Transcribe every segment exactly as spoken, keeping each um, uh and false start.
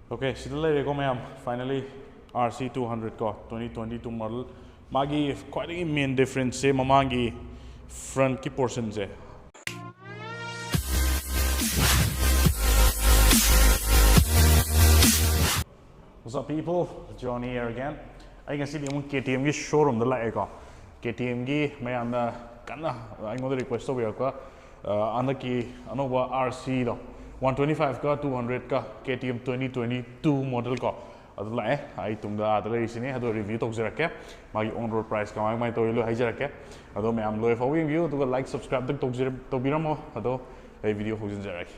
Okay, ꯁꯤꯗ ꯂꯩꯔꯦꯀꯣ ꯃꯌꯥꯝ, finally R C two hundred ꯀꯣ, twenty twenty two model. ꯃꯥꯒꯤ ꯈ꯭ꯋꯥꯏꯗꯒꯤ main difference ꯁꯦ ꯃꯃꯥꯡꯒꯤ front ꯀꯤ portion say. What's up, people? Johnny here again. ꯑꯩ ꯉꯁꯤꯗꯤ ꯑꯃꯨꯛ K T M ꯒꯤ showroom ꯗ ꯂꯥꯛꯑꯦꯀꯣ꯫ K T M ꯒꯤ ꯃꯌꯥꯝꯅ ꯀꯟꯅ ꯑꯩꯉꯣꯟꯗ request ꯇꯧꯕꯤꯔꯛꯄ, ꯑ, ꯍꯟꯗꯛꯀꯤ ꯑꯅꯧꯕ R C ꯗꯣ, one twenty five ꯀ two hundred ꯀ K T M twenty twenty two model ꯀꯣ, ꯑꯗꯨ ꯂꯥꯛꯑꯦ꯫ ꯑꯩ ꯇꯨꯡꯗ ꯑꯥꯗ ꯂꯩꯔꯤꯁꯤꯅꯤ, ꯑꯗꯣ review ꯇꯧꯖꯔꯛꯀꯦ꯫ ꯃꯥꯒꯤ on road price ꯀꯃꯥꯏ ꯀꯃꯥꯏꯅ ꯇꯧꯏ ꯂꯣꯏ ꯍꯥꯏꯖꯔꯛꯀꯦ꯫ ꯑꯗꯣ ꯃꯌꯥꯝ ꯂꯣꯏ ꯐꯥꯎꯕ ꯌꯦꯡꯕꯤꯌꯨ, ꯑꯗꯨꯒ like, subscribe ꯇꯧꯖꯔ-, ꯇꯧꯕꯤꯔꯝꯃꯣ꯫ ꯑꯗꯣ ꯑꯩ video ꯍꯧꯖꯤꯟꯖꯔꯛꯑꯒꯦ꯫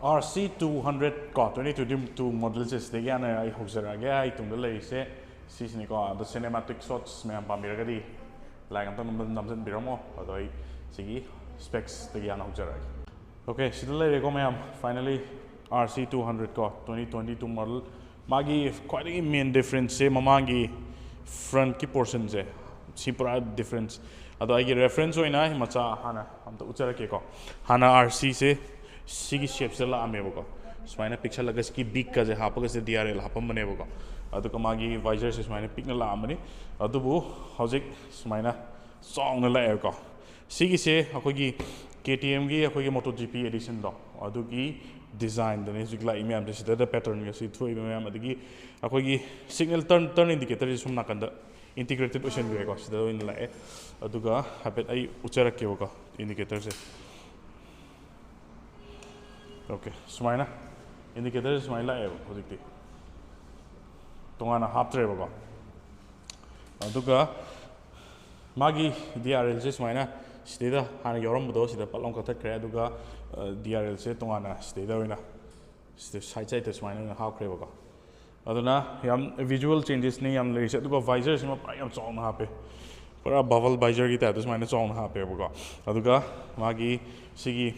R C two hundred ꯀꯣ, twenty twenty two model ꯁꯦ ꯁꯤꯗꯒꯤ ꯍꯥꯟꯅ ꯑꯩ ꯍꯧꯖꯔꯛꯑꯒꯦ꯫ ꯑꯩ ꯇꯨꯡꯗ ꯂꯩꯔꯤꯁꯦ ꯁꯤꯁꯤꯅꯤꯀꯣ꯫ ꯑꯗꯣ cinematic shots ꯃꯌꯥꯝ ꯄꯥꯝꯕꯤꯔꯒꯗꯤ like ꯑꯝꯇꯪ ꯅꯝ-, ꯅꯝꯖꯟꯕꯤꯔꯝꯃꯣ꯫ ꯑꯗꯣ ꯑꯩ ꯁꯤꯒꯤ specs ꯇꯒꯤ ꯍꯥꯟꯅ ꯍꯧꯖꯔꯛꯑꯒꯦ꯫ Okay, ꯁꯤꯗ ꯂꯩꯔꯦꯀꯣ ꯃꯌꯥꯝ, finally R C two hundred ꯀꯣ, twenty twenty two model꯫ ꯃꯥꯒꯤ ꯈ꯭ꯋꯥꯏꯗꯒꯤ main difference ꯁꯦ ꯃꯃꯥꯡꯒꯤ front ꯀꯤ portion ꯁꯦ, ꯁꯤ ꯄꯨꯔꯥ difference꯫ ꯑꯗꯣ ꯑꯩꯒꯤ reference ꯑꯣꯏꯅ ꯑꯩ ꯃꯆꯥ ꯍꯥꯟꯅ ꯑꯝꯇ ꯎꯠꯆꯔꯛꯀꯦꯀꯣ꯫ ꯍꯥꯟꯅ R C ꯁꯦ ꯁꯤꯒꯤ shape ꯁꯤꯗ ꯂꯥꯛꯑꯝꯃꯦꯕꯀꯣ꯫ ꯁꯨꯃꯥꯏꯅ ꯄꯤꯛꯁꯜꯂꯒ ꯁꯤꯒꯤ beak ꯀꯁꯦ ꯍꯥꯞꯄꯒ ꯁꯤꯗ D R L ꯍꯥꯞꯄꯝꯕꯅꯦꯕꯀꯣ꯫ ꯑꯗꯨꯒ ꯃꯥꯒꯤ visor ꯁꯦ ꯁꯨꯃꯥꯏꯅ ꯄꯤꯛꯅ ꯂꯥꯛꯑꯝꯕꯅꯤ꯫ ꯑꯗꯨꯕꯨ ꯍꯧꯖꯤꯛ ꯁꯨꯃꯥꯏꯅ ꯆꯥꯎꯅ ꯂꯥꯛꯑꯦꯕꯀꯣ꯫ ꯁꯤꯒꯤꯁꯦ ꯑꯩꯈꯣꯏꯒꯤ K T M ꯒꯤ ꯑꯩꯈꯣꯏꯒꯤ MotoGP edition ꯗꯣ, ꯑꯗꯨꯒꯤ design ꯗꯅꯦ ꯍꯧꯖꯤꯛ ꯂꯥꯛꯏ ꯃꯌꯥꯝꯁꯦ꯫ ꯁꯤꯗ pattern ꯒ ꯁꯤ ꯊꯣꯛꯏꯕ ꯃꯌꯥꯝ, ꯑꯗꯒꯤ ꯑꯩꯈꯣꯏꯒꯤ signal turn, turn indicator ꯁꯦ ꯁꯨꯝ ꯅꯥꯀꯟꯗ integrated ꯑꯣꯏꯁꯟꯈ꯭ꯔꯦꯀꯣ꯫ ꯁꯤꯗ ꯑꯣꯏꯅ ꯂꯥꯛꯑꯦ꯫ ꯑꯗꯨꯒ ꯍꯥꯏꯐꯦꯠ ꯑꯩ ꯎꯠꯆꯔꯛꯀꯦꯕꯀꯣ indicator ꯁꯦ꯫ Okay, ꯁꯨꯃꯥꯏꯅ indicator ꯁꯦ ꯁꯨꯃꯥꯏꯅ ꯂꯥꯛꯑꯦꯕ ꯍꯧꯖꯤꯛꯇꯤ꯫ ꯇꯣꯉꯥꯟꯅ ꯍꯥꯞꯇ꯭ꯔꯦꯕꯀꯣ꯫ ꯑꯗꯨꯒ ꯃꯥꯒꯤ D R L ꯁꯦ ꯁꯨꯃꯥꯏꯅ ꯁꯤꯗꯩꯗ ꯍꯥꯟꯅ ꯌꯥꯎꯔꯝꯕꯗꯣ ꯁꯤꯗ ꯄꯠ ꯂꯥꯎ ꯀꯛꯊꯠꯈ꯭ꯔꯦ꯫ ꯑꯗꯨꯒ ꯗꯤ ꯑꯥꯔ ꯑꯦꯜꯁꯦ ꯇꯣꯉꯥꯟꯅ ꯁꯤꯗꯩꯗ ꯑꯣꯏꯅ ꯁꯤꯗ ꯁꯥꯏꯠ ꯁꯥꯏꯠꯇ ꯁꯨꯃꯥꯏꯅ ꯑꯣꯏꯅ ꯍꯥꯞꯈ꯭ꯔꯦꯕꯀꯣ꯫ ꯑꯗꯨꯅ ꯌꯥꯝ ꯚꯤꯖꯨꯋꯦꯜ ꯆꯦꯟꯖꯦꯁꯅꯤ ꯌꯥꯝ ꯂꯩꯔꯤꯁꯦ꯫ ꯑꯗꯨꯒ ꯚꯥꯏꯖꯔꯁꯤꯃ ꯄꯨꯔꯥ ꯌꯥꯝ ꯆꯥꯎꯅ ꯍꯥꯞꯄꯦ, ꯄꯨꯔꯥ ꯕꯕꯜ ꯚꯥꯏꯖꯔꯒꯤ ꯇꯥꯏꯞꯇ ꯁꯨꯃꯥꯏꯅ ꯆꯥꯎꯅ ꯍꯥꯞꯄꯦꯕꯀꯣ꯫ ꯑꯗꯨꯒ ꯃꯥꯒꯤ ꯁꯤꯒꯤ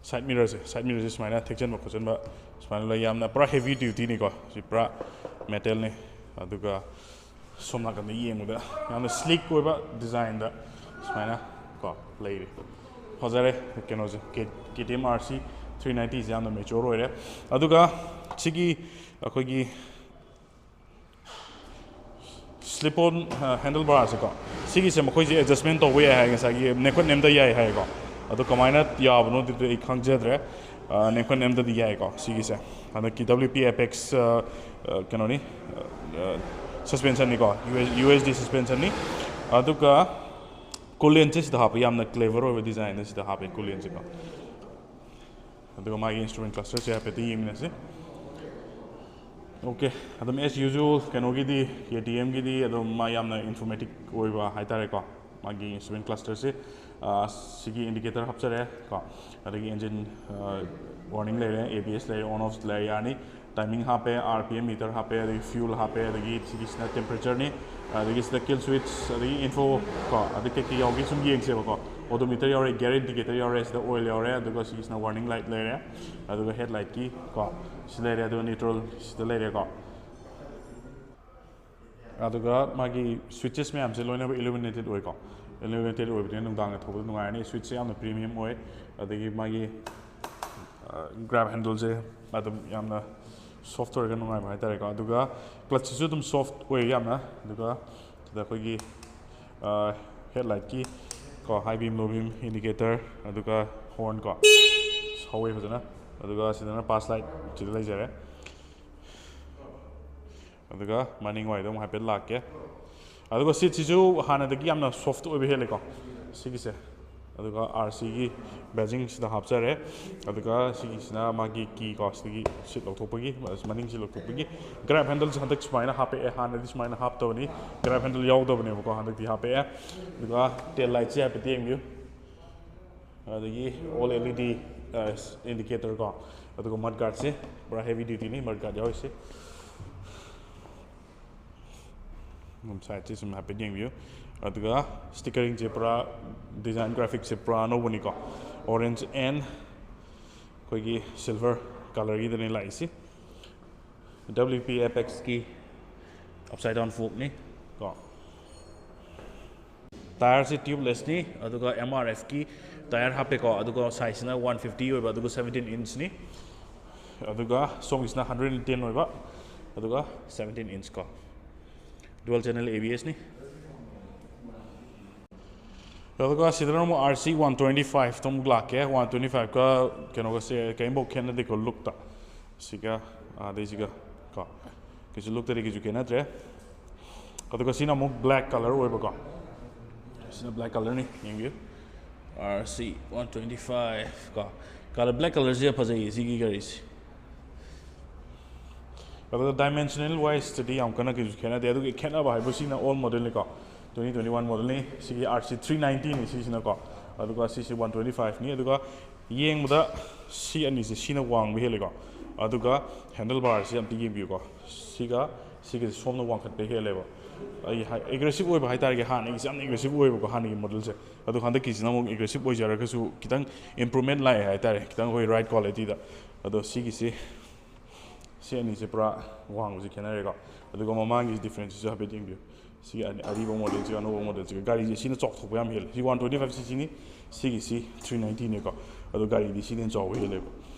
ꯁꯥꯏꯠ ꯃꯤꯔꯔꯁꯦ, ꯁꯥꯏꯠ ꯃꯤꯔꯔꯁꯦ ꯁꯨꯃꯥꯏꯅ ꯊꯦꯛꯆꯟꯕ ꯈꯣꯠꯆꯟꯕ ꯁꯨꯃꯥꯏꯅ ꯂꯩ꯫ ꯌꯥꯝꯅ ꯄꯨꯔꯥ ꯍꯦꯚꯤ ꯗ꯭ꯌꯨꯇꯤꯅꯤꯀꯣ꯫ ꯁꯤ ꯄꯨꯔꯥ ꯃꯦꯇꯦꯜꯅꯤ꯫ ꯑꯗꯨꯒ ꯁꯣꯝ ꯅꯥꯀꯟꯗ ꯌꯦꯡꯕꯗ ꯌꯥꯝꯅ ꯁ꯭ꯂꯤꯛ ꯑꯣꯏꯕ ꯗꯤꯖꯥꯏꯟꯗ ꯁꯨꯃꯥꯏꯅ ꯀꯣ ꯂꯩꯔꯤ꯫ ꯐꯖꯔꯦ ꯀꯩꯅꯣꯁꯦ꯫ K T M R C three ꯅꯥꯏꯟꯇꯤꯁꯦ ꯌꯥꯝꯅ ꯃꯦꯆꯣꯔ ꯑꯣꯏꯔꯦ꯫ ꯑꯗꯨꯒ ꯁꯤꯒꯤ ꯑꯩꯈꯣꯏꯒꯤ ꯁ꯭ꯂꯤꯞ ꯑꯣꯟ ꯍꯦꯟꯗꯜ ꯕꯥꯔꯁꯦꯀꯣ, ꯁꯤꯒꯤꯁꯦ ꯃꯈꯣꯏꯁꯦ ꯑꯦꯗꯖꯁꯃꯦꯟ ꯇꯧꯕ ꯌꯥꯏ ꯍꯥꯏ, ꯉꯁꯥꯏꯒꯤ ꯅꯦꯡꯈꯣꯠ ꯅꯦꯝꯗ ꯌꯥꯏ ꯍꯥꯏꯀꯣ꯫ ꯑꯗꯣ ꯀꯃꯥꯏꯅ ꯌꯥꯕꯅꯣꯗꯨꯗꯤ ꯑꯩ ꯈꯪꯖꯗ꯭ꯔꯦ꯫ ꯑ, ꯅꯦꯡꯈꯣꯠ ꯅꯦꯝꯗꯗꯤ ꯌꯥꯏꯀꯣ ꯁꯤꯒꯤꯁꯦ꯫ ꯍꯟꯗꯛꯀꯤ ꯗꯕ꯭ꯂꯤꯌꯨ ꯄꯤ ꯑꯦꯄꯦꯛꯁ, ꯑ, ꯑ, ꯀꯩꯅꯣꯅꯤ, ꯁꯁꯄꯦꯟꯁꯟꯅꯤꯀꯣ, ꯌꯨ ꯑꯦꯁ ꯗꯤ ꯁꯁꯄꯦꯟꯁꯟꯅꯤ꯫ ꯑꯗꯨꯒ ꯀꯨꯂꯦꯟꯁꯦ ꯁꯤꯗ ꯍꯥꯞꯄ, ꯌꯥꯝꯅ ꯀ꯭ꯂꯦꯚꯔ ꯑꯣꯏꯕ ꯗꯤꯖꯥꯏꯟꯗ ꯁꯤꯗ ꯍꯥꯞꯄꯦ ꯀꯨꯂꯦꯟꯁꯦꯀꯣ꯫ ꯑꯗꯨꯒ ꯃꯥꯒꯤ ꯏꯟꯁꯇ꯭ꯔꯨꯃꯦꯟ ꯀ꯭ꯂꯁꯇꯔꯁꯦ ꯍꯥꯏꯐꯦꯠꯇ ꯌꯦꯡꯃꯤꯟꯅꯁꯤ꯫ ꯑꯣꯀꯦ, ꯑꯗꯨꯝ ꯑꯦꯁ ꯌꯨꯖꯨꯋꯦꯜ ꯀꯩꯅꯣꯒꯤꯗꯤ, ꯀꯦ ꯇꯤ ꯑꯦꯝꯒꯤꯗꯤ ꯑꯗꯨꯝ ꯃꯥ ꯌꯥꯝꯅ ꯏꯟꯐꯣꯔꯃꯦꯇꯤꯛ ꯑꯣꯏꯕ ꯍꯥꯏꯇꯥꯔꯦꯀꯣ꯫ ꯃꯥꯒꯤ ꯏꯟꯁꯇ꯭ꯔꯨꯃꯦꯟ ꯀ꯭ꯂꯁꯇꯔꯁꯦ, ꯑ, ꯁꯤꯒꯤ ꯏꯟꯗꯤꯀꯦꯇꯔ ꯍꯥꯞꯆꯔꯦ ꯀꯣ, ꯑꯗꯒꯤ ꯏꯟꯖꯤꯟ ꯋꯥꯔꯅꯤꯡ ꯂꯩꯔꯦ, ꯑꯦ ꯕꯤ ꯑꯦꯁ ꯂꯩꯔꯦ, ꯑꯣꯟ ꯑꯣꯐ ꯂꯩꯔꯦ, ꯌꯥꯔꯅꯤ꯫ ꯇꯥꯏꯃꯤꯡ ꯍꯥꯞꯄꯦ, ꯑꯥꯔ ꯄꯤ ꯑꯦꯝ ꯃꯤꯇꯔ ꯍꯥꯞꯄꯦ, ꯑꯗꯒꯤ ꯐ꯭ꯌꯨꯜ ꯍꯥꯞꯄꯦ, ꯑꯗꯒꯤ ꯁꯤꯒꯤꯁꯤꯅ ꯇꯦꯝꯄꯔꯦꯆꯔꯅꯤ, ꯑꯗꯒꯤ ꯁꯤꯗ ꯀꯤꯜ ꯁ꯭ꯋꯤꯠꯆ, ꯑꯗꯒꯤ ꯏꯟꯐꯣ ꯀꯣ, ꯑꯗꯩ ꯀꯩꯀꯩ ꯌꯥꯎꯒꯦ ꯁꯨꯝ ꯌꯦꯡꯁꯦꯕꯀꯣ꯫ ꯑꯣꯗꯣꯃꯤꯇꯔ ꯌꯥꯎꯔꯦ, ꯒꯤꯌꯔ ꯏꯟꯗꯤꯀꯦꯇꯔ ꯌꯥꯎꯔꯦ, ꯁꯤꯗ ꯑꯣꯏꯜ ꯌꯥꯎꯔꯦ, ꯑꯗꯨꯒ ꯁꯤꯒꯤꯁꯤꯅ ꯋꯥꯔꯅꯤꯡ ꯂꯥꯏꯠ ꯂꯩꯔꯦ, ꯑꯗꯨꯒ ꯍꯦꯠ ꯂꯥꯏꯠꯀꯤ ꯀꯣ ꯁꯤ ꯂꯩꯔꯦ, ꯑꯗꯨꯒ ꯅ꯭ꯌꯨꯇ꯭ꯔꯜ ꯁꯤꯗ ꯂꯩꯔꯦꯀꯣ꯫ ꯑꯗꯨꯒ ꯃꯥꯒꯤ ꯁ꯭ꯋꯤꯠꯆꯦꯁ ꯃꯌꯥꯝꯁꯦ ꯂꯣꯏꯅꯃꯛ ꯏꯂꯨꯃꯤꯅꯦꯇꯦꯠ ꯑꯣꯏꯀꯣ꯫ ꯏꯂꯨꯃꯤꯅꯦꯇꯦꯠ ꯑꯣꯏꯕꯅꯤꯅ ꯅꯨꯡꯗꯥꯡꯗ ꯊꯧꯕꯗ ꯅꯨꯡꯉꯥꯏꯔꯅꯤ꯫ ꯁ꯭ꯋꯤꯠꯆꯁꯦ ꯌꯥꯝꯅ ꯄ꯭ꯔꯤꯃꯤꯌꯝ ꯑꯣꯏ꯫ ꯑꯗꯒꯤ ꯃꯥꯒꯤ ꯒ꯭ꯔꯥꯕ ꯍꯦꯟꯗꯜꯁꯦ ꯑꯗꯨꯝ ꯌꯥꯝꯅ ꯁꯣꯐ ꯑꯣꯏꯔꯒ ꯅꯨꯡꯉꯥꯏꯕ ꯍꯥꯏꯇꯥꯔꯦꯀꯣ꯫ ꯑꯗꯨꯒ ꯀ꯭ꯂꯠꯁꯁꯤꯁꯨ ꯑꯗꯨꯝ ꯁꯣꯐ ꯑꯣꯏ ꯌꯥꯝꯅ꯫ ꯑꯗꯨꯒ ꯁꯤꯗ ꯑꯩꯈꯣꯏꯒꯤ ꯍꯦꯠ ꯂꯥꯏꯠꯀꯤ ꯀꯣ, ꯍꯥꯏ ꯕꯤꯝ, ꯂꯣ ꯕꯤꯝ ꯏꯟꯗꯤꯀꯦꯇꯔ, ꯑꯗꯨꯒ ꯍꯣꯔꯟ ꯀꯣ ꯍꯧꯋꯦ ꯐꯖꯅ꯫ ꯑꯗꯨꯒ ꯁꯤꯗꯅ ꯄꯥꯁ ꯂꯥꯏꯠ ꯁꯤꯗ ꯂꯩꯖꯔꯦ꯫ ꯑꯗꯨꯒ ꯃꯅꯤꯡ ꯋꯥꯏꯗ ꯑꯃꯨꯛ ꯍꯥꯏꯐꯦꯠ ꯂꯥꯛꯀꯦ꯫ ꯑꯗꯨꯒ ꯁꯤꯠꯁꯤꯁꯨ ꯍꯥꯟꯅꯗꯒꯤ ꯌꯥꯝꯅ ꯁꯣꯐ ꯑꯣꯏꯕ ꯍꯦꯜꯂꯦꯀꯣ ꯁꯤꯒꯤꯁꯦ꯫ ꯑꯗꯨꯒ RCꯒꯤ badgingꯁꯤꯗ ꯍꯥꯞꯆꯔꯦ꯫ ꯑꯗꯨꯒ ꯁꯤꯒꯤꯁꯤꯅ ꯃꯥꯒꯤ key ꯀꯣ, ꯁꯤꯗꯒꯤ seat ꯂꯧꯊꯣꯛꯄꯒꯤ, ꯃꯅꯤꯡꯁꯤ ꯂꯧꯊꯣꯛꯄꯒꯤ꯫ Grab handleꯁꯦ ꯍꯟꯗꯛ ꯁꯨꯃꯥꯏꯅ ꯍꯥꯞꯄꯛꯑꯦ, ꯍꯥꯟꯅꯗꯤ ꯁꯨꯃꯥꯏꯅ ꯍꯥꯞꯇꯕꯅꯤ, grab handle ꯌꯥꯎꯗꯕꯅꯦꯕꯀꯣ, ꯍꯟꯗꯛꯇꯤ ꯍꯥꯞꯄꯛꯑꯦ꯫ ꯑꯗꯨꯒ tail lightꯁꯦ ꯍꯥꯏꯐꯦꯠ ꯌꯦꯡꯕꯤꯌꯨ꯫ ꯑꯗꯒꯤ all LED indicator ꯀꯣ, ꯑꯗꯨꯒ mud guardꯁꯦ ꯄꯨꯔꯥ heavy dutyꯅꯤ, mud guard ꯌꯥꯎꯔꯤꯁꯦ꯫ ꯁꯥꯏꯠꯁꯦ ꯁꯨꯝ ꯍꯥꯏꯐꯦꯠ ꯌꯦꯡꯕꯤꯌꯨ꯫ ꯑꯗꯨꯒ stickeringꯁꯦ ꯄꯨꯔꯥ design, graphicꯁꯦ ꯄꯨꯔꯥ ꯑꯅꯧꯕꯅꯤꯀꯣ, orange and ꯑꯩꯈꯣꯏꯒꯤ silver colorꯒꯤꯗꯅꯦ ꯂꯥꯛꯏꯁꯤ꯫ WPFXꯀꯤ upside down forkꯅꯤ ꯀꯣ꯫ Tireꯁꯤ tubelessꯅꯤ, ꯑꯗꯨꯒ MRFꯀꯤ tire ꯍꯥꯞꯄꯦꯀꯣ, ꯑꯗꯨꯒ sizeꯁꯤꯅ one fifty ꯑꯣꯏꯕ, ꯑꯗꯨꯒ seventeen inchꯅꯤ꯫ ꯑꯗꯨꯒ ꯁꯣꯝꯒꯤꯁꯤꯅ hundred and ten ꯑꯣꯏꯕ, ꯑꯗꯨꯒ seventeen inch ꯀꯣ꯫ Dual channel ABSꯅꯤ꯫ ꯑꯗꯨꯒ ꯁꯤꯗꯅ ꯑꯃꯨꯛ RC one twenty fiveꯇ ꯑꯃꯨꯛ ꯂꯥꯛꯀꯦ꯫ One twenty fiveꯀ ꯀꯩꯅꯣꯒꯁꯦ ꯀꯔꯤꯝꯐꯥꯎ ꯈꯦꯠꯅꯗꯦꯀꯣ, lookꯇ꯫ ꯁꯤꯒ ꯑꯗꯩꯁꯤꯒ ꯀꯣ, ꯀꯩꯁꯨ lookꯇꯗꯤ ꯀꯩꯁꯨ ꯈꯦꯠꯅꯗ꯭ꯔꯦ꯫ ꯑꯗꯨꯒ ꯁꯤꯅ ꯑꯃꯨꯛ black color ꯑꯣꯏꯕꯀꯣ, ꯁꯤꯅ black colorꯅꯤ, ꯌꯦꯡꯕꯤꯌꯨ꯫ RC one twenty five ꯀꯣ, color, black colorꯁꯦ ꯐꯖꯩꯌꯦ ꯁꯤꯒꯤ ꯒꯥꯔꯤꯁꯦ꯫ ꯑꯗꯨꯒ dimensional wiseꯇꯗꯤ ꯌꯥꯝ ꯀꯟꯅ ꯀꯩꯁꯨ ꯈꯦꯠꯅꯗꯦ꯫ ꯑꯗꯨꯒꯤ ꯈꯦꯠꯅꯕ ꯍꯥꯏꯕꯨ ꯁꯤꯅ old modelꯅꯤꯀꯣ, twenty twenty one modelꯅꯤ꯫ ꯁꯤꯒꯤ RC three ninetyꯅꯤ ꯁꯤꯁꯤꯅꯀꯣ꯫ ꯑꯗꯨꯒ ꯁꯤꯁꯤ one twenty fiveꯅꯤ꯫ ꯑꯗꯨꯒ ꯌꯦꯡꯕꯗ ꯁꯤ ꯑꯅꯤꯁꯦ, ꯁꯤꯅ ꯋꯥꯡꯕ ꯍꯦꯜꯂꯦꯀꯣ꯫ ꯑꯗꯨꯒ handlebarꯁꯦ ꯑꯝꯇ ꯌꯦꯡꯕꯤꯌꯨꯀꯣ, ꯁꯤꯒ ꯁꯤꯒꯁꯦ ꯁꯣꯝꯅ ꯋꯥꯡꯈꯠꯄ ꯍꯦꯜꯂꯦꯕ꯫ ꯑꯩ ꯍꯥꯏ-, aggressive ꯑꯣꯏꯕ ꯍꯥꯏꯇꯥꯔꯦ, ꯍꯥꯟꯅꯒꯤꯁꯦ ꯌꯥꯝꯅ aggressive ꯑꯣꯏꯌꯦꯕꯀꯣ, ꯍꯥꯟꯅꯒꯤ modelꯁꯦ꯫ ꯑꯗꯣ ꯍꯟꯗꯛꯀꯤꯁꯤꯅ ꯑꯃꯨꯛ aggressive ꯑꯣꯏꯖꯔꯒꯁꯨ ꯈꯤꯇꯪ improvement ꯂꯥꯛꯑꯦ ꯍꯥꯏꯇꯥꯔꯦ, ꯈꯤꯇꯪ ꯑꯩꯈꯣꯏ ride qualityꯗ꯫ ꯑꯗꯣ ꯁꯤꯒꯤꯁꯤ, ꯁꯤ ꯑꯅꯤꯁꯦ ꯄꯨꯔꯥ ꯋꯥꯡꯕꯁꯦ ꯈꯦꯠꯅꯔꯦꯀꯣ꯫ ꯑꯗꯨꯒ ꯃꯃꯥꯡꯒꯤ differenceꯁꯤꯁꯨ ꯍꯥꯏꯐꯦꯠ ꯌꯦꯡꯕꯤꯌꯨ꯫ ꯁꯤꯒꯤ ꯑꯅꯤ-, ꯑꯔꯤꯕ modelꯁꯤꯒ ꯑꯅꯧꯕ modelꯁꯤꯒ, ꯒꯥꯔꯤꯁꯦ ꯁꯤꯅ ꯆꯥꯎꯊꯣꯛꯄ ꯌꯥꯝ ꯍꯦꯜꯂꯦ꯫ ꯁꯤ one twenty five ccꯅꯤ, ꯁꯤꯒꯤꯁꯤ three ninetyꯅꯤꯀꯣ꯫ ꯑꯗꯣ ꯒꯥꯔꯤꯗꯤ ꯁꯤꯅ ꯍꯦꯟꯅ ꯆꯥꯎꯕ ꯍꯦꯜꯂꯦꯕ꯫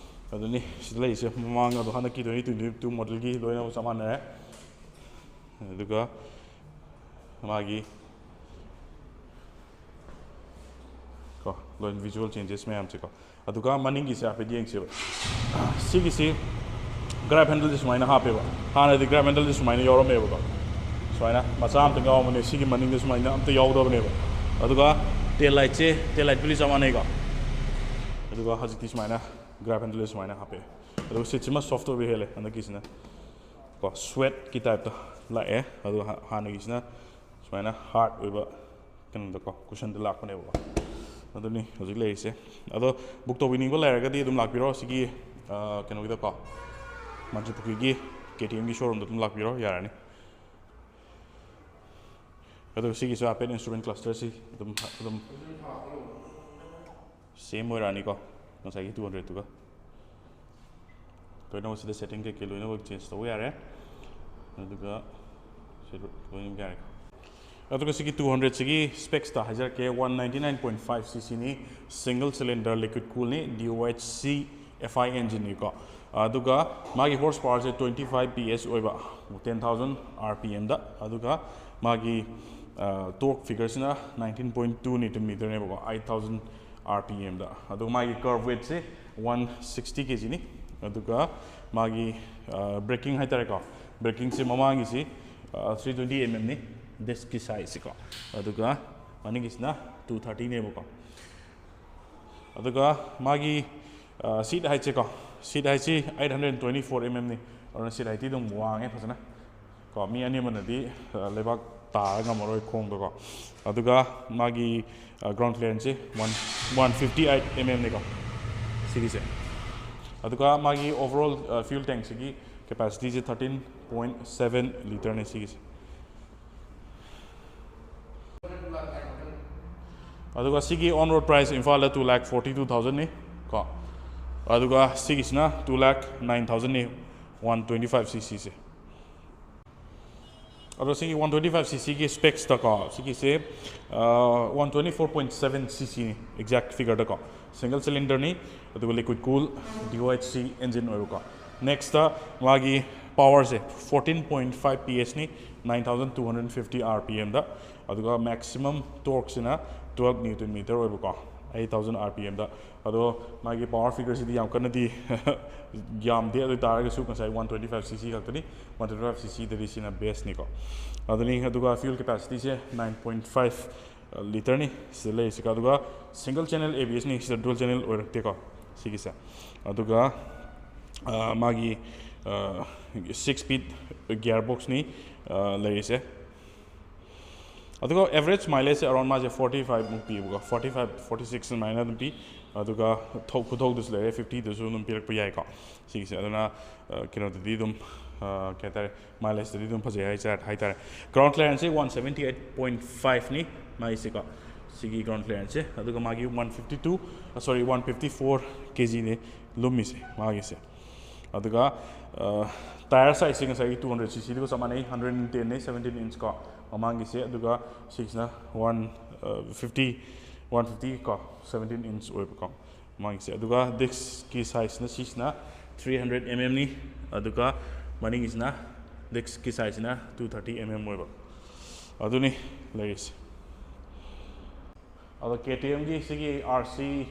ꯑꯗꯨꯅꯤ ꯁꯤꯗ ꯂꯩꯔꯤꯁꯦ, ꯃꯃꯥꯡ ꯑꯗꯣ ꯍꯟꯗꯛꯀꯤ twenty twenty two modelꯒꯤ ꯂꯣꯏꯅꯃꯛ ꯆꯞ ꯃꯥꯟꯅꯔꯦ꯫ ꯑꯗꯨꯒ ꯃꯥꯒꯤ ꯀꯣ, ꯂꯣꯏ visual changes ꯃꯌꯥꯝꯁꯦꯀꯣ꯫ ꯑꯗꯨꯒ ꯃꯅꯤꯡꯒꯤꯁꯦ ꯍꯥꯏꯐꯦꯠ ꯌꯦꯡꯁꯦꯕ꯫ ꯁꯤꯒꯤꯁꯤ grab handleꯁꯦ ꯁꯨꯃꯥꯏꯅ ꯍꯥꯞꯄꯦꯕ꯫ ꯍꯥꯟꯅꯗꯤ grab handleꯁꯦ ꯁꯨꯃꯥꯏꯅ ꯌꯥꯎꯔꯝꯃꯦꯕꯀꯣ, ꯁꯨꯃꯥꯏꯅ ꯃꯆꯥ ꯑꯝꯇꯪ ꯌꯥꯎꯔꯝꯕꯅꯦ꯫ ꯁꯤꯒꯤ ꯃꯅꯤꯡꯗ ꯁꯨꯃꯥꯏꯅ ꯑꯝꯇ ꯌꯥꯎꯗꯕꯅꯦꯕ꯫ ꯑꯗꯨꯒ Tail lightꯁꯦ, tail lightꯄꯨꯗꯤ ꯆꯞ ꯃꯥꯟꯅꯩꯀꯣ, ꯑꯗꯨꯒ ꯍꯧꯖꯤꯛꯇꯤ ꯁꯨꯃꯥꯏꯅ grab handle ꯁꯨꯃꯥꯏꯅ ꯍꯥꯞꯄꯛꯑꯦ꯫ ꯑꯗꯨꯒ seatꯁꯤꯃ soft ꯑꯣꯏꯕ ꯍꯦꯜꯂꯦ ꯍꯟꯗꯛꯀꯤꯁꯤꯅ ꯀꯣ, suedeꯀꯤ typeꯇ ꯂꯥꯛꯑꯦ꯫ ꯑꯗꯨꯒ ꯍꯥ- ꯍꯥꯟꯅꯒꯤꯁꯤꯅ ꯁꯨꯃꯥꯏꯅ hard ꯑꯣꯏꯕ ꯀꯩꯅꯣꯗꯀꯣ, cushionꯗ ꯂꯥꯛꯄꯅꯦꯕꯀꯣ꯫ ꯑꯗꯨꯅꯤ ꯍꯧꯖꯤꯛ ꯂꯩꯔꯤꯁꯦ꯫ ꯑꯗꯣ book ꯇꯧꯕꯤꯅꯤꯡꯕ ꯂꯩꯔꯒꯗꯤ ꯑꯗꯨꯝ ꯂꯥꯛꯄꯤꯔꯣ ꯁꯤꯒꯤ, ꯑ, ꯀꯩꯅꯣꯒꯤꯗꯀꯣ, ꯃꯥꯟꯇ꯭ꯔꯤ ꯄꯨꯈ꯭ꯔꯤꯒꯤ KTMꯒꯤ showroomꯗ ꯑꯗꯨꯝ ꯂꯥꯛꯄꯤꯔꯣ, ꯌꯥꯔꯅꯤ꯫ ꯑꯗꯨꯒ ꯁꯤꯒꯤꯁꯨ ꯍꯥꯏꯐꯦꯠ instrument clusterꯁꯤ ꯑꯗꯨꯝ ꯑꯗꯨꯝ same ꯑꯣꯏꯔꯛꯑꯅꯤꯀꯣ, ꯉꯁꯥꯏꯒꯤ two hundredꯇꯨꯒ꯫ ꯂꯣꯏꯅꯃꯛ ꯁꯤꯗ setting ꯀꯩꯀꯩ ꯂꯣꯏꯅꯃꯛ change ꯇꯧꯕ ꯌꯥꯔꯦ꯫ ꯑꯗꯨꯒ ꯁꯤ ꯂꯣꯏꯅꯃꯛ ꯌꯥꯔꯦꯀꯣ꯫ ꯑꯗꯨꯒ ꯁꯤꯒꯤ two hundredꯁꯤꯒꯤ specsta ꯍꯥꯏꯖꯔꯛꯀꯦ, one ninety nine point five ccꯅꯤ, single cylinder liquid coolꯅꯤ, DOHC FI engineꯅꯤꯀꯣ꯫ ꯑꯗꯨꯒ ꯃꯥꯒꯤ horse powerꯁꯦ twenty five PS ꯑꯣꯏꯕ, ten thousand RPMꯗ꯫ ꯑꯗꯨꯒ ꯃꯥꯒꯤ, ꯑ, torque figureꯁꯤꯅ nineteen point two newton meterꯅꯦꯕꯀꯣ, eight thousand RPMꯗ꯫ ꯑꯗꯨꯒ ꯃꯥꯒꯤ curve weightꯁꯦ one sixty kgꯅꯤ꯫ ꯑꯗꯨꯒ ꯃꯥꯒꯤ, ꯑ, braking ꯍꯥꯏꯇꯥꯔꯦꯀꯣ, brakingꯁꯦ ꯃꯃꯥꯡꯒꯤꯁꯤ, ꯑ, three twenty mmꯅꯤ, discꯀꯤ sizeꯁꯤꯀꯣ꯫ ꯑꯗꯨꯒ ꯃꯅꯤꯡꯒꯤꯁꯤꯅ two thirtyꯅꯦꯕꯀꯣ꯫ ꯑꯗꯨꯒ ꯃꯥꯒꯤ, ꯑ, seat heightꯁꯦꯀꯣ, seat heightꯁꯤ eight hundred twenty four mmꯅꯤ꯫ ꯑꯗꯨꯅ seat heightꯇꯤ ꯑꯗꯨꯝ ꯋꯥꯡꯉꯦ ꯐꯖꯅ ꯀꯣ, ꯃꯤ ꯑꯅꯦꯝꯕꯅꯗꯤ, ꯑ, ꯂꯩꯕꯥꯛ ꯇꯥꯔ ꯉꯝꯃꯔꯣꯏ ꯈꯣꯡꯗꯀꯣ꯫ ꯑꯗꯨꯒ ꯃꯥꯒꯤ, ꯑ, ground clearanceꯁꯤ one, one fifty eight mmꯅꯤꯀꯣ ꯁꯤꯒꯤꯁꯦ꯫ ꯑꯗꯨꯒ ꯃꯥꯒꯤ overall, ꯑ, fuel tankꯁꯤꯒꯤ capacityꯁꯦ thirteen point seven litreꯅꯤ ꯁꯤꯒꯤꯁꯦ꯫ ꯑꯗꯨꯒ ꯁꯤꯒꯤ on road price ꯏꯝꯐꯥꯜꯗ two lakh forty two thousandꯅꯤ ꯀꯣ꯫ ꯑꯗꯨꯒ ꯁꯤꯒꯤꯁꯤꯅ two lakh nine thousandꯅꯤ, one twenty five ccꯁꯦ꯫ ꯑꯗꯣ ꯁꯤꯒꯤ one twenty five ccꯒꯤ specsta ꯀꯣ, ꯁꯤꯒꯤꯁꯦ, ꯑ, one twenty four point seven ccꯅꯤ, exact figureꯗ ꯀꯣ꯫ Single cylinderꯅꯤ, ꯑꯗꯨꯒ liquid cool DOHC engine ꯑꯣꯏꯕꯀꯣ꯫ Nextꯇ ꯃꯥꯒꯤ powerꯁꯦ fourteen point five PSꯅꯤ, nine thousand two hundred fifty RPMꯗ꯫ ꯑꯗꯨꯒ maximum torqueꯁꯤꯅ twelve newton meter ꯑꯣꯏꯕꯀꯣ, eight thousand RPMꯗ꯫ ꯑꯗꯣ ꯃꯥꯒꯤ power figureꯁꯤꯗꯤ ꯌꯥꯝ ꯀꯟꯅꯗꯤ ꯌꯥꯝꯗꯦ, ꯑꯗꯨ ꯑꯣꯏ ꯇꯥꯔꯒꯁꯨ ꯉꯁꯥꯏ one twenty five cc ꯈꯛꯇꯅꯤ, one twenty five ccꯗꯗꯤ ꯁꯤꯅ bestꯅꯤꯀꯣ꯫ ꯑꯗꯨꯅꯤ, ꯑꯗꯨꯒ fuel capacityꯁꯦ nine point five ꯂꯤꯇꯔꯅꯤ ꯁꯤꯗ ꯂꯩꯔꯤꯁꯤꯀꯣ꯫ ꯑꯗꯨꯒ single channel A B S ꯅꯤ, ꯁꯤꯗ dual channel ꯑꯣꯏꯔꯛꯇꯦꯀꯣ ꯁꯤꯒꯤꯁꯦ꯫ ꯑꯗꯨꯒ ꯑ, ꯃꯥꯒꯤ six speed gear box ꯅꯤ ꯂꯩꯔꯤꯁꯦ꯫ ꯑꯗꯨꯒ average mileage ꯁꯦ around ꯃꯥꯁꯦ forty five ꯃꯨꯛ ꯄꯤꯌꯦꯕꯀꯣ, forty five, forty six ꯑꯗꯨꯃꯥꯏꯅ ꯑꯗꯨꯝ ꯄꯤ꯫ ꯑꯗꯨꯒ ꯊꯧ ꯈꯨꯊꯧꯗꯁꯨ ꯂꯩꯔꯦ, fifty ꯗꯁꯨ ꯑꯗꯨꯝ ꯄꯤꯔꯛꯄ ꯌꯥꯏꯀꯣ ꯁꯤꯒꯤꯁꯦ꯫ ꯑꯗꯨꯅ ꯑ, ꯀꯩꯅꯣꯗꯗꯤ ꯑꯗꯨꯝ ꯑ, ꯀꯩ ꯍꯥꯏꯇꯥꯔꯦ, mileage ꯇꯗꯤ ꯑꯗꯨꯝ ꯐꯖꯩ ꯍꯥꯏ ꯍꯥꯏꯇꯥꯔꯦ꯫ Ground clearance ꯁꯦ one seventy eight point five ꯅꯤ ꯃꯥꯒꯤꯁꯦꯀꯣ, ꯁꯤꯒꯤ ground clearance ꯁꯦ꯫ ꯑꯗꯨꯒ ꯃꯥꯒꯤ one fifty two, sorry, one fifty four K G ꯅꯤ ꯂꯨꯝꯃꯤꯁꯦ ꯃꯥꯒꯤꯁꯦ꯫ ꯑꯗꯨꯒ tyre size ꯁꯦ ꯉꯁꯥꯏꯒꯤ two hundred C C ꯗꯨꯒ ꯆꯞ ꯃꯥꯟꯅꯩ, hundred and ten ꯅꯤ, seventeen inch ꯀꯣ ꯃꯃꯥꯡꯒꯤꯁꯦ꯫ ꯑꯗꯨꯒ ꯁꯤꯒꯤꯁꯤꯅ one fifty, one fifty ꯀꯣ, seventeen inch ꯑꯣꯏꯕꯀꯣ ꯃꯃꯥꯡꯒꯤꯁꯦ꯫ ꯑꯗꯨꯒ disc ꯀꯤ size ꯁꯤꯅ, ꯁꯤꯁꯤꯅ three hundred M M ꯅꯤ, ꯑꯗꯨꯒ ꯃꯅꯤꯡꯒꯤꯁꯤꯅ, disc ꯀꯤ size ꯁꯤꯅ two thirty M M ꯑꯣꯏꯕ꯫ ꯑꯗꯨꯅꯤ ꯂꯩꯔꯤꯁꯦ꯫ ꯑꯗꯣ K T M ꯒꯤ ꯁꯤꯒꯤ R C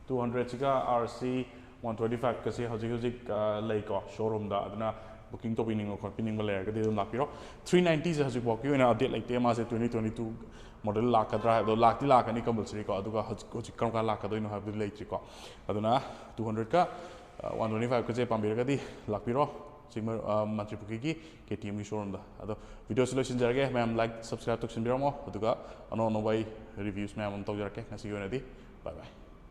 two hundred ꯁꯤꯒ R C one twenty five ꯀꯁꯤ ꯍꯧꯖꯤꯛ ꯍꯧꯖꯤꯛ ꯑ, ꯂꯩꯀꯣ showroom ꯗ꯫ ꯑꯗꯨꯅ booking ꯇꯧꯕꯤꯅꯤꯡꯕ ꯈꯣꯠꯄꯤꯅꯤꯡꯕ ꯂꯩꯔꯒꯗꯤ ꯑꯗꯨꯝ ꯂꯥꯛꯄꯤꯔꯣ꯫ Three ninety ꯁꯦ ꯍꯧꯖꯤꯛꯐꯥꯎꯒꯤ ꯑꯣꯏꯅ update ꯂꯩꯇꯦ꯫ ꯃꯥꯁꯦ twenty twenty two model ꯂꯥꯛꯀꯗ꯭ꯔꯥ ꯍꯥꯏꯕꯗꯣ, ꯂꯥꯛꯇꯤ ꯂꯥꯛꯀꯅꯤ compulsory ꯀꯣ, ꯑꯗꯨꯒ ꯍꯧꯖꯤꯛ ꯍꯧꯖꯤꯛ ꯀꯔꯝ ꯀꯥꯟꯗ ꯂꯥꯛꯀꯗꯣꯏꯅꯣ ꯍꯥꯏꯕꯗꯨꯗꯤ ꯂꯩꯇ꯭ꯔꯤꯀꯣ꯫ ꯑꯗꯨꯅ two hundred ꯀ one twenty five ꯀꯁꯦ ꯄꯥꯝꯕꯤꯔꯒꯗꯤ ꯂꯥꯛꯄꯤꯔꯣ ꯆꯤꯡꯃ-, ꯑ, ꯃꯟꯇ꯭ꯔꯤ ꯄꯨꯈ꯭ꯔꯤꯒꯤ K T M ꯒꯤ showroom ꯗ꯫ ꯑꯗꯣ video ꯁꯤ ꯂꯣꯏꯁꯤꯟꯖꯔꯒꯦ꯫ ꯃꯌꯥꯝ like, subscribe ꯇꯧꯁꯤꯟꯕꯤꯔꯝꯃꯣ, ꯑꯗꯨꯒ ꯑꯅꯧ ꯑꯅꯧꯕ ꯑꯩ reviews ꯃꯌꯥꯝ ꯑꯃ ꯇꯧꯖꯔꯛꯀꯦ꯫ ꯉꯁꯤꯒꯤ ꯑꯣꯏꯅꯗꯤ bye bye꯫